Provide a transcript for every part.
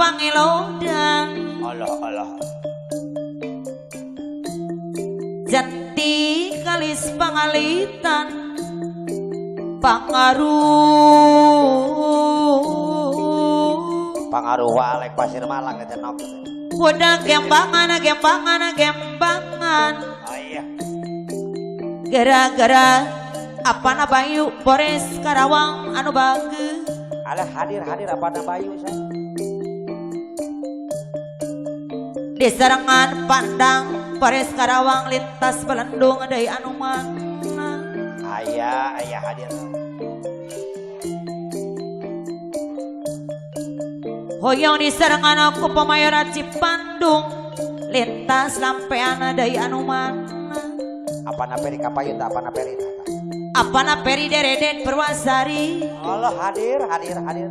pangelodan. Allah Allah. Jati kalis pangalitan pangaruh pangaruh walek pasir malang eta nok. Udah gembangan gembangan gembangan. Oh iya. Gara-gara apana Bayu Polres Karawang anu bageus. Alah hadir hadir apana Bayu saya. Diserengan pandang Polres Karawang lintas Belendung deui anu mana. Aya aya hadir. Hoyong diserengan ku Pemayora Cipandung lintas lampeana deui anu mana. Apana peri kapayun tah apana peri tah. Apana peri dereden Purwasari. Allah hadir hadir hadir.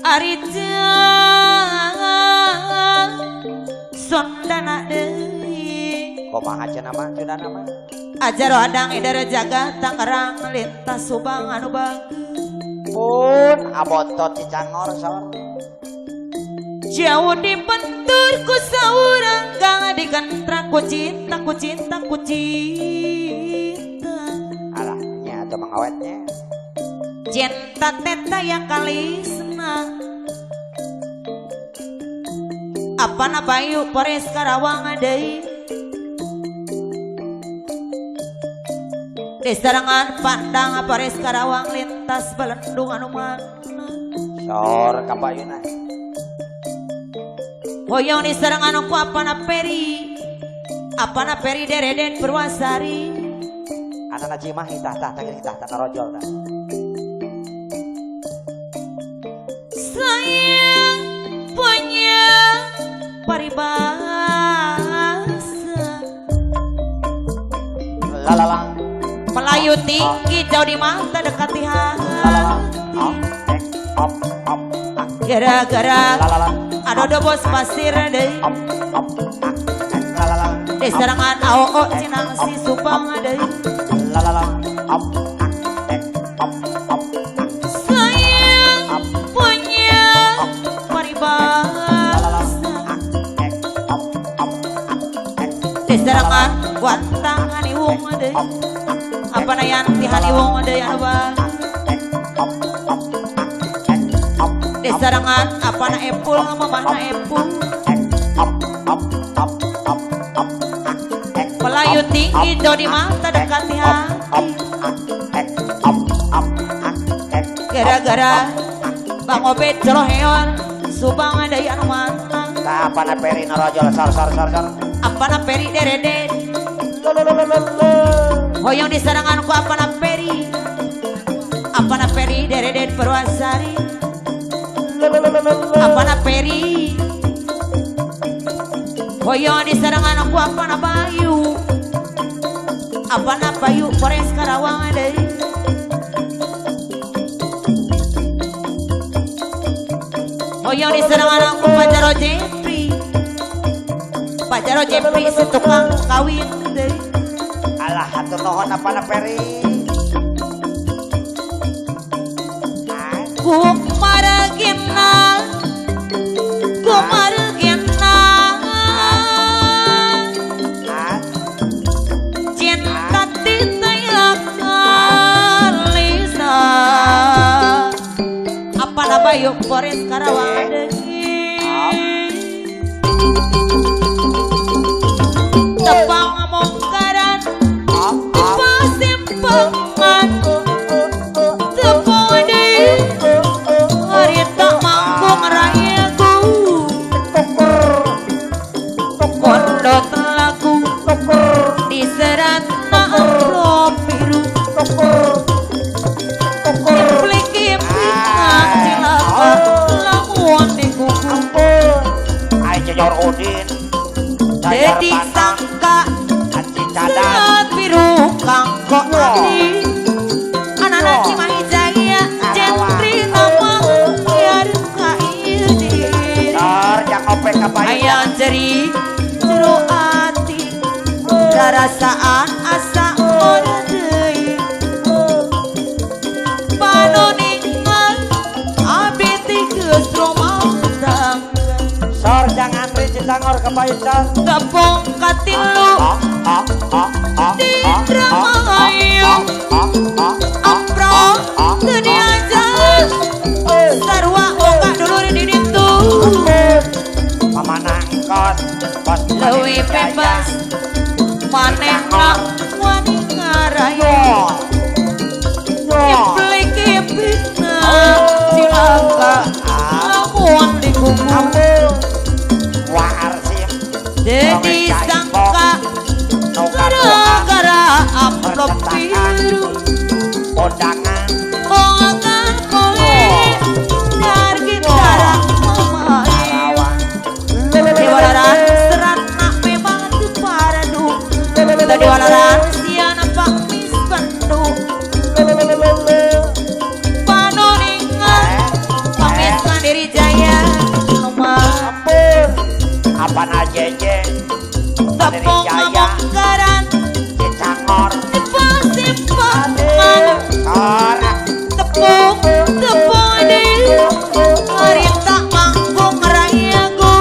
Ari Sondana deui. Kumaha cenah mah cenah mah. Ajar adang edar jaga Tangerang lintas Subang anu bageus. Pun abotot Cicangor sor. Jauh dibentur ku saurang gang digentrak ku cinta ku cinta ku cinta. Alah nya atuh mangawetnya. Cinta teta yang kalisna. Apana Bayu Polres Karawang deui. Diserengan pandang Polres Karawang lintas Belendung anu mana. Sor ka Bayuna. Hoyong diserengan ku apana peri. Apana peri dereden Purwasari. Anana Cimahi tah tah tah tah tah narojol tah. Sayang punya paribasa. Lalala. Melayu tinggi jauh di mata dekat di hati. Gara-gara ada bos pasir deui. Diserangan AOO Cinangsi Subang deui. Sayang punya paribasa. Diserangan guantang haniwung deui. Apa nayan ti haniwung deui anu bageus. Diserangan apa na epul mamahna epul. Melayu tinggi jauh di mata dekat di hati. Gara-gara Bang Obed Coloheon Subang deui anu mana. Tah apana peri narojol sor sor sor sor. Apana peri dereden. Hoyong diserangan ku apana peri. Apana peri dereden Purwasari. Apana peri. Hoyong diserangan ku apana Bayu. Apana Bayu Polres Karawang deui. Hoyong diserangan ku Pajaro Jepri. Pajaro Jepri si tukang kawin deui. Alah hatur nuhun apana peri. Kumaragina kumaragina cinta titaya kalisa. Apana Bayu Polres Karawang deui. Tepang mongkaran pasimpangan tepung deui harita mangkung rayaku kondot laku diserat amplop biru kiplik-kiplik cilaka lamun di kuku. Ai Cecor Udin Dedi sangka serat biru kangkok ati anak-anak Cimahi Jaya jentri nama biar kairi. Ayang jeri jero ati rarasaan asa ora deui. Panoningan abdi Citangor kapayun. Tepung katilu di Indramayu amprok teu diajar sarua boga dulur di ditu Mama nangkot leuwih bebas manehna wani ngarayu Iplik-iplikna cilaka lamun dikubu jadi sangka gara-gara amplop biru kondangan kongan kowe dar gitara mamayu diwalaran serana memang teu paradu diwalaran siana Pak Mis Bendu panoningan pamit Mandiri Jaya mah apana jeje tepung ngamongkaran Cicangor tepung tepung tepung di harita manggung rayaku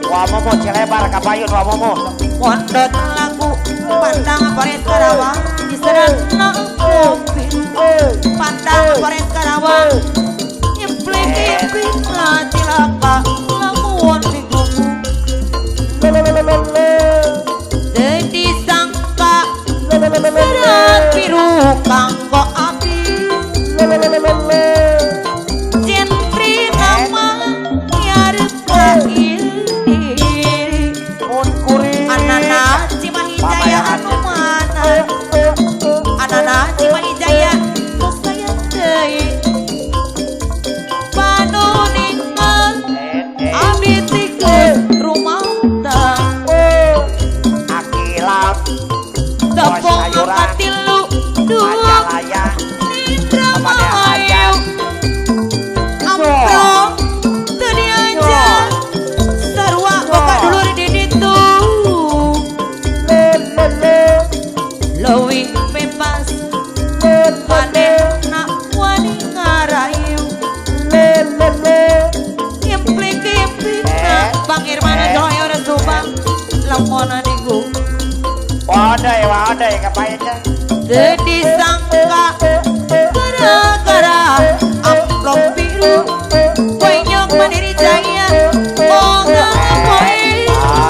wamomo cilebar kapayun wamomo mondot lagu pandang Polres Karawang diserang mobil pandang Polres Karawang implik-implik cilaka lamun digugu jadi sangka serat biru kanggo api jentri nama nyarep diri anana Cimahi Jaya anu mana anana Cimahi Jaya nu sayang deui panuningan abdi tikeun rumah tepung katilu dua Indramayu amprok teu diajar sarua boga dulur di ditu leuwih bebas manehna wani ngarayu implik-implikna Bang Irmana Joyo Subang lamun digugu Wadai, wadai, kapayun. Jadi sangka gara-gara amplop biru Wenyok Mandiri Jaya moga poe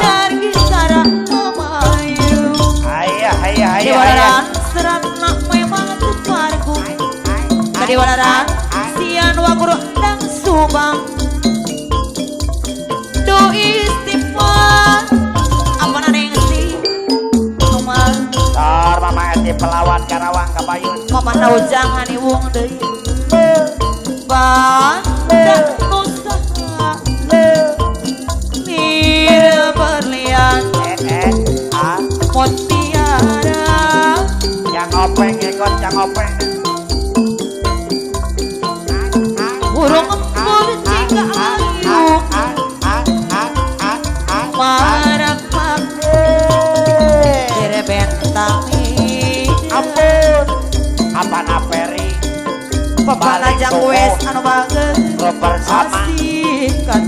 dar gitara mamayu Ayah, ayah, ayah. Diwalaran serana memang teu pargu Kadiwalaran sian waguru dang Subang Du istighfar apana nengsi Tor mama eti pelawan Karawang kapayun. Mama naujang hani wong deui. Banda nu saha nir berlian mutiara Yang openg ikut yang openg. Burung embun jika ayu marak bentang ampun apana peri pepalajang wes anu bageus bersama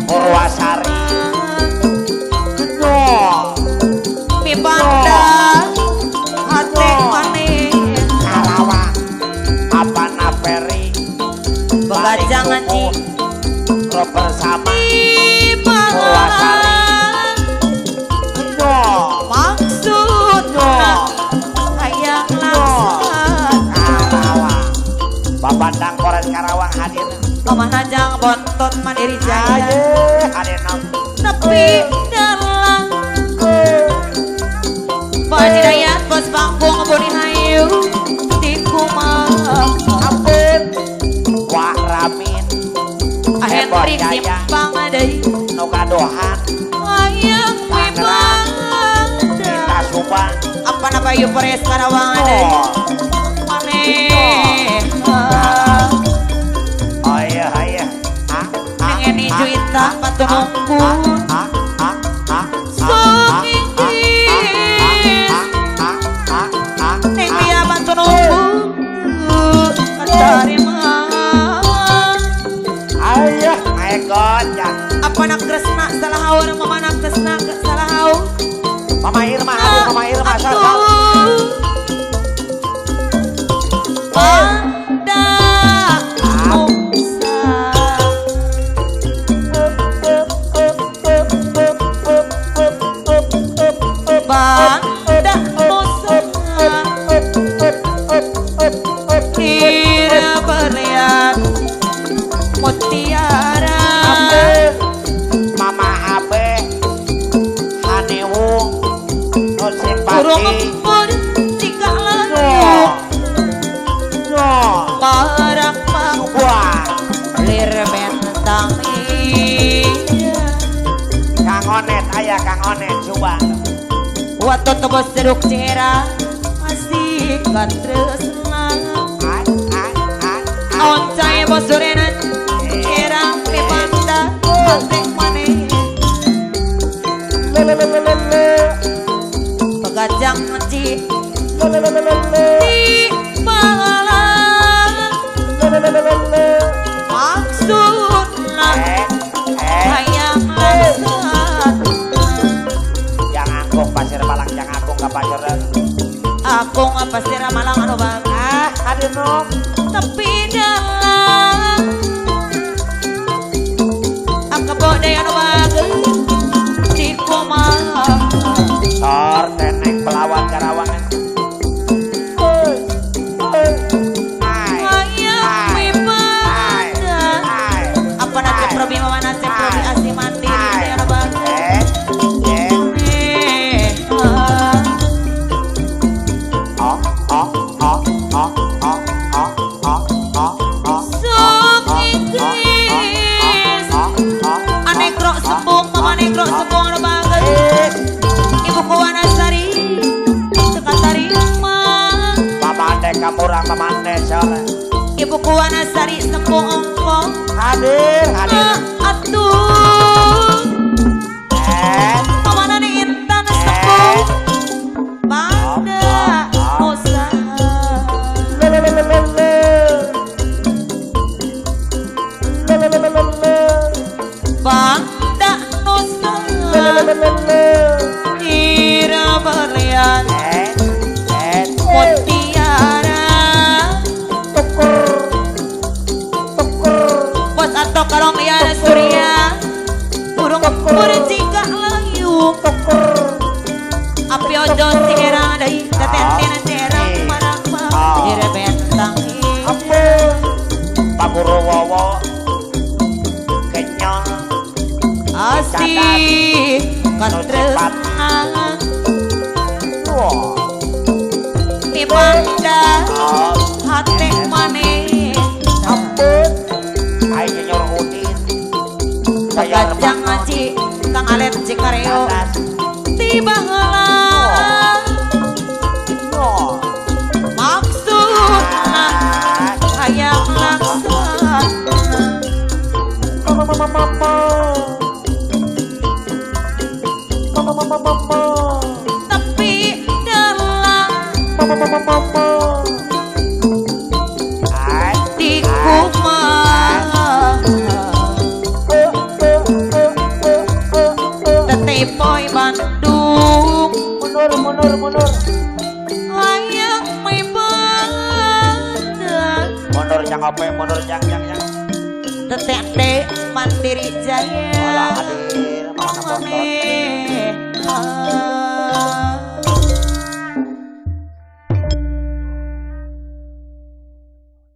Purwasari mipanda hate maneh Karawang apana peri begajang ngaji bersama Purwasari maksudna hayang langsung Karawang Babandang Polres Karawang hadir Mama najang bontot Mandiri Jaya hadir nepi dalang Pak Hidayat bos panggung Boni Hayu di kumaha ampun Wah Ramin Henry Simpang deui nu gadohan hayang wibanda Kita Subang apa napa ieu Polres Karawang deui maneh ayah ayah Neng Juita patunungkun sok inggris Neng Lia patunungkun katarima ayah naik gojek apa nak Kresna salah haur mama nak Kresna Ira berlian mutiara. Mama Abe Hanewung burung empur jika layu parang Wah lir bentang iya. Kang Onet aya Kang Onet coba. Waktu tebos jeruk cerah masih katresna. Oncai bos durenan cerah mipanda hate maneh. Pegajang ci di Malang maksudna hayang langsat. Yang angkung Pasir Malang, yang angkung ke Pasir Akung Pasir Malang anu bang. Ah, hadir nok. Tapi dalam aku deh anu bagus di koma. Tor teneng pelawat Karawangan. Hayang mipanda. Apa nasib Probi mama nasib Probi asih mandiri anu bagus. Sok Inggris anekrok sembung mama nekrok sembung anu bagus. Ibu Wanasari teka tarima. Pamande kamurang pamande sore. Ibu Wanasari sembung ongkong. Hadir hadir. Atuh mama nani intan sembung bangda usaha. Bangda nusa ira berlian mutiara. Bos atau kalong lian surya burung jika layu. Api ojo cerah dai tetenten cerah marang ira bentang. Paguru wowo kenyang asih katresnan mipanda hate maneh. Ampun ayo nyor udin pegajang ngaji Kang Alet Cikareo tiba heula maksudna hayang laksana. Tapi dalam di kumah tetepoi Bandung mundur mundur mundur hayang mipanda mundur jang apa mundur jang jang jang tetete Mandiri Jaya. Olah hadir mana bontot.